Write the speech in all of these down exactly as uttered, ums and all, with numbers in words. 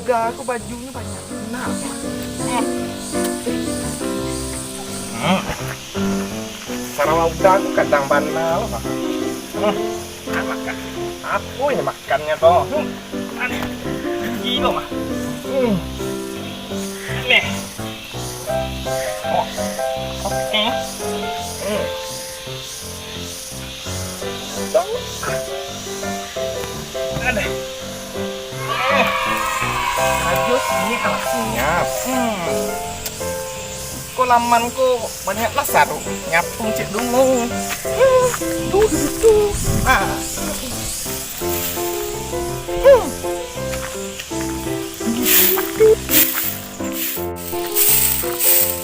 Udah, aku bajunyo banyak. Nah. Hmm. Sarawa udah aku kadang bana lo, Pak. Hmm. Nah, makan. Apo ini makannyo tu? Hmm. Aneh. Gilo, Pak. Hmm. Aneh. Oh. Oke. Hmm. Aduh. Rajo sini anak siap. Hmm. Ko laman ko banyak lah saru. Nyapu cek dulu. Hmm. Duh, duh, duh, duh. Ah. Hmm.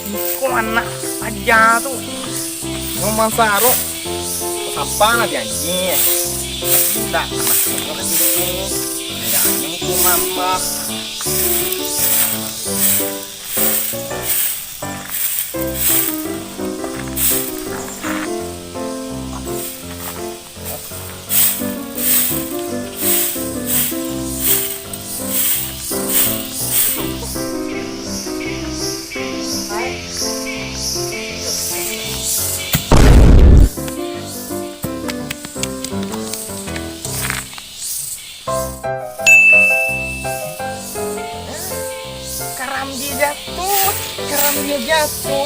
Iko anak aja tu. Mau masarok. Sapa lah dianjie. Tapi ndak masuk ke situ. Ndak nyuku mambah. Karambia jatuh, karambia jatuh,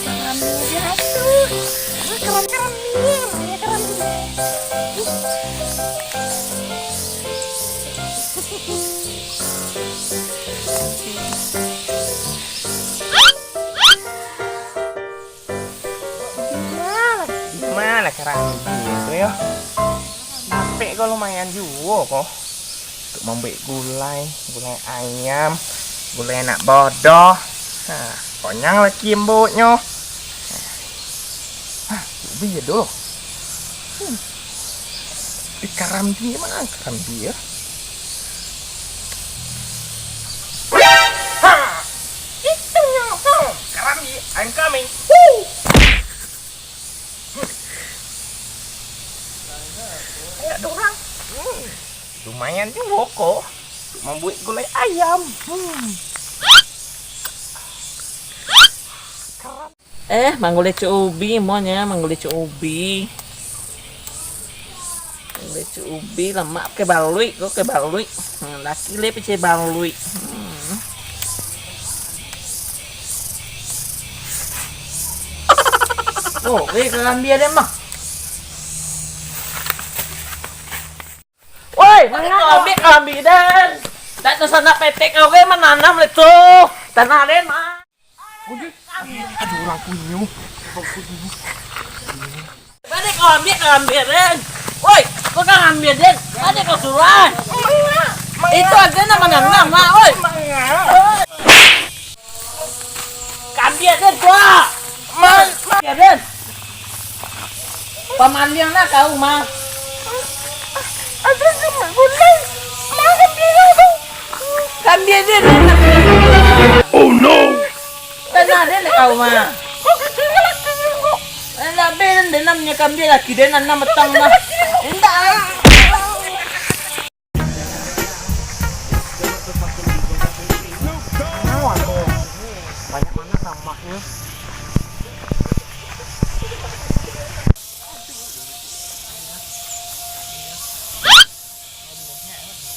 karambia jatuh. Ah, karam-, karambia, karambia, karambia. Dima lah, dima lah karambia tu yo. Dapek ko lumayan juo ko. Untuk mambuek gulai, gulai ayam, gulai anak bodoh. Ha, konyang lah kimboknyo. Ha, cubi je dulu. Hmm. Di karambia, ma karambia? Ha! Itu nyo, ha! Karambia, I'm coming. Woo! Banyak dorang. Hmm. Lumayan juo ko. Mambuek gulai ayam. Hmm. Eh, manggulecek ubi, mo nyo, manggulecek ubi. Manggulecek ubi, lamak pakai baluik, ko pakai baluik. Hmm, laki le pakai baluik. Hmm. Oh, eh, karambia den mah. Woi, mangano? Ambiak, ambiak den. Dak tasanak petek kau, eh, mananam le tu. Tanah den mah. Aduh, urang kunyu. Urang kunyu. Baliak kau ambiak, kau ambiak den. Woi, kau kan ambiak den. Baliak kau suruah. Itu aja nama nanam, Mak, woi. Kambia den, Pak. Kambia den. Pamaliang lah kau, mah. Ada sama gulai. Mah, kambia tu. Kambia den, den. Oh, no. Tanah den kau, mah. Kau kecil lagi kau. Eh, nak ben, den namanya kambia lagi, den nanam matang, mah. Indak. Banyak mana samaknyo.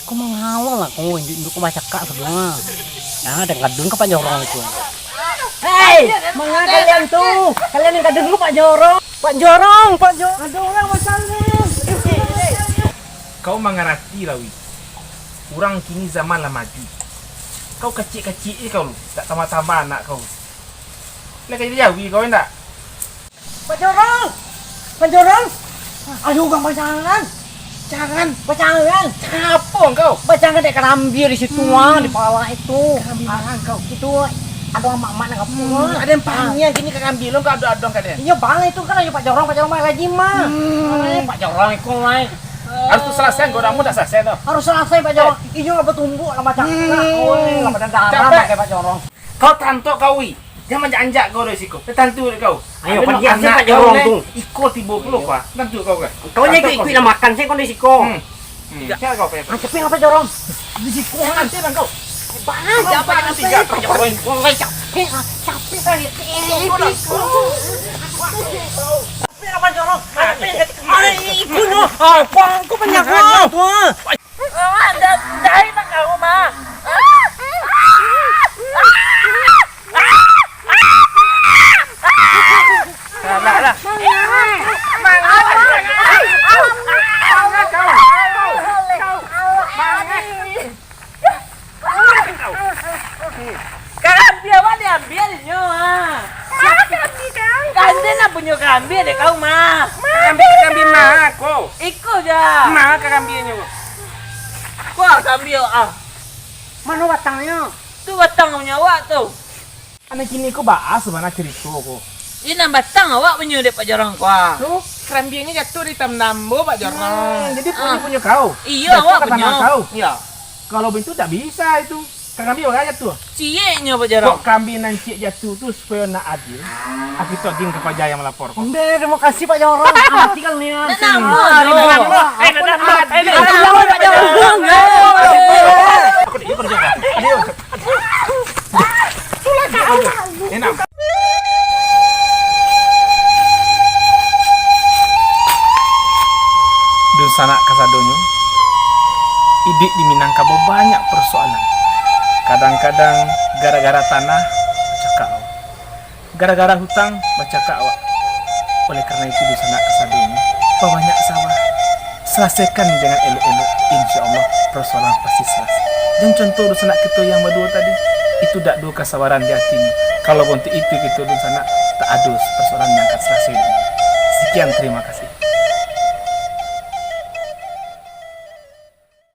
Ko mangawal lah ko, induak-induak ko bacakak sabuah. Nah, den kadun ka Pak Jorong itu. Hei, manga kalian tu? Kalian nan kadun dulu Pak Jorong. Pak Jorong, Pak Jorong. Ada urang macam ni. Kau mangarati lah, Wi. Urang kini zaman lah maju. Kau kacik-kacik je kau, tak tambah-tambah anak kau. Lah ka jadi jawi kau indak? Pak Jorong! Pak Jorong! Ayo, urang bacangan! Cangan! Bacangan! Cangan apo kau? Bacangan dek karambia di situ, ah, di pala itu. Karambia manga kau? Itu, ado amak-amak nak kampung, ah. Ado nan pangiang kini karambia lo, kau ado-ado ka den. Iyo, bang, itu kan ayo Pak Jorong, Pak Jorong bang lagi, mah. Hmm. Ayo, Pak Jorong iko, mah. Harus tu salasai, kau dah mudah salasai tu. Harus salasai, Pak Jorong. Iyo, lah batumbuak lah macam nak, oi, lah badandaran pakai Pak Jorong. Kau tantok kau, Wi. Jan manjak-anjak kau dari siko. Tantu dek kau. Ayo, anak kau, Pak Jorong tu. Iko tibo pulo, Pak. Tantu kau kan. Kau jan ikuik-ikuik lah makan, sen kau dari siko. Hmm. Hmm. Cak kau, Pak. Ah, siapa yang apa, Jorong? Di siko. Jangan, jangan kau. Banyak, banyak. Capek, capek, capek. Capek, capek. Capek, apa, Jorong? Capek. Ayo, ibunyo. Ah, kau, kau banyak, kau. Ah, dah, dah, nak kau, mah. Lah, lah, lah. Mangan. Mangan. Mangan kau. Mangan. Karambia awak diambiak dek nyo, ah. Karambia kau? Kan den nan punyo karambia dek kau, mah. Karambia, karambia ma ko? Iko ja. Ma karambianyo ko? Ko karambia, ah. Mano batangnyo? Tu batang punyo awak tu. Anak kini ko baa sabana carito ko? Iyo, nan batang awak punyo dek Pak Jorong ko, ah. Tu, karambianyo jatuah di tanambo, Pak Jorong. Hmm, jadi punyo, ah, punyo kau? Iyo, jatuah awak ka tanah punyo. Kau? Iyo. Kalau baitu tak bisa itu. Karambia urang jatuah. Cieknyo, Pak Jorong. Kok karambia nan ciek jatuah tu supayo nak adil? Aku tu agiah ka paja yang malapor ko. Ndeh, terima kasih, Pak Jorong. Mati kan nian. Nak sini. Namo, ah, Jorong. Eh, nak, nak, eh, nak, nak, Pak Jorong. Aku di, aku di jaga. Aduh. Enak. Dunsanak kasadonyo, iduik di Minangkabau banyak persoalan. Kadang-kadang gara-gara tanah, bacakak awak. Gara-gara hutang, bacakak awak. Oleh karena itu, dunsanak kasadonyo, pabanyak sabar. Salasaikan dengan elok-elok, insya Allah, persoalan pasti salasai. Jan contoh dunsanak kito yang baduo tadi, itu dak ado kasabaran di atinyo. Kalau bantuak itu kito dunsanak, tak ado persoalan yang akan salasai. Sekian, terima kasih.